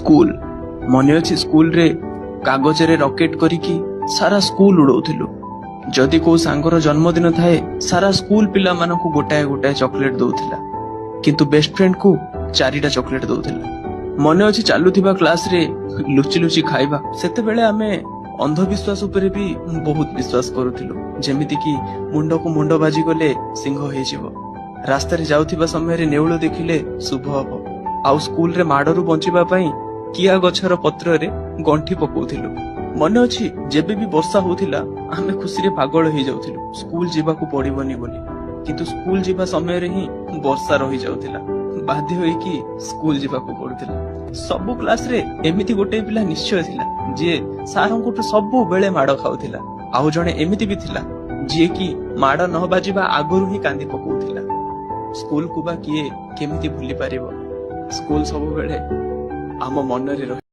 School. ମନେ ଅଛି, ସ୍କୁଲରେ କାଗଜରେ ରକେଟ କରିକି ସାରା ସ୍କୁଲ ଉଡଉଥିଲୁ। ଯଦି କୋଉ ସାଙ୍ଗର ଜନ୍ମଦିନ ଥାଏ, ସାରା ସ୍କୁଲ ପିଲାମାନଙ୍କୁ ଗୋଟାଏ ଗୋଟାଏ ଚକୋଲେଟ ଦଉଥିଲା, କିନ୍ତୁ ବେଷ୍ଟ ଫ୍ରେଣ୍ଡକୁ ଚାରିଟା ଚକୋଲେଟ ଦଉଥିଲା। ମନେ ଅଛି, ଚାଲୁଥିବା କ୍ଲାସରେ ଲୁଚି ଲୁଚି ଖାଇବା। ସେତେବେଳେ ଆମେ ଅନ୍ଧବିଶ୍ୱାସ ଉପରେ ବି ବହୁତ ବିଶ୍ୱାସ କରୁଥିଲୁ, ଯେମିତି କି ମୁଣ୍ଡକୁ ମୁଣ୍ଡ ବାଜିଗଲେ ସିଂହ ହେଇଯିବ, ରାସ୍ତାରେ ଯାଉଥିବା ସମୟରେ ନେଉଳ ଦେଖିଲେ ଶୁଭ ହବ। ଆଉ ସ୍କୁଲରେ ମାଡରୁ ବଞ୍ଚିବା ପାଇଁ କିଆ ଗଛର ପତ୍ରରେ ଗଣ୍ଠି ପକଉଥିଲୁ। ମନେ ଅଛି, ଯେବେ ବି ବର୍ଷା ହଉଥିଲା, ଆମେ ଖୁସିରେ ପାଗଳ ହେଇଯାଉଥିଲୁ ସ୍କୁଲ ଯିବାକୁ ପଡିବନି ବୋଲି। କିନ୍ତୁ ସ୍କୁଲ ଯିବା ସମୟରେ ହିଁ ବର୍ଷା ରହିଯାଉଥିଲା, ବାଧ୍ୟ ହେଇକି ସ୍କୁଲ ଯିବାକୁ ପଡୁଥିଲା। ସବୁ କ୍ଲାସରେ ଏମିତି ଗୋଟେ ପିଲା ନିଶ୍ଚୟ ଥିଲା, ଯିଏ ସାରଙ୍କଠୁ ସବୁବେଳେ ମାଡ ଖାଉଥିଲା। ଆଉ ଜଣେ ଏମିତି ବି ଥିଲା, ଯିଏ କି ମାଡ ନ ବାଜିବା ଆଗରୁ ହିଁ କାନ୍ଦି ପକଉଥିଲା। ସ୍କୁଲକୁ ବା କିଏ କେମିତି ଭୁଲି ପାରିବ? ସ୍କୁଲ ସବୁବେଳେ ଆମ ମନରେ ରହେ।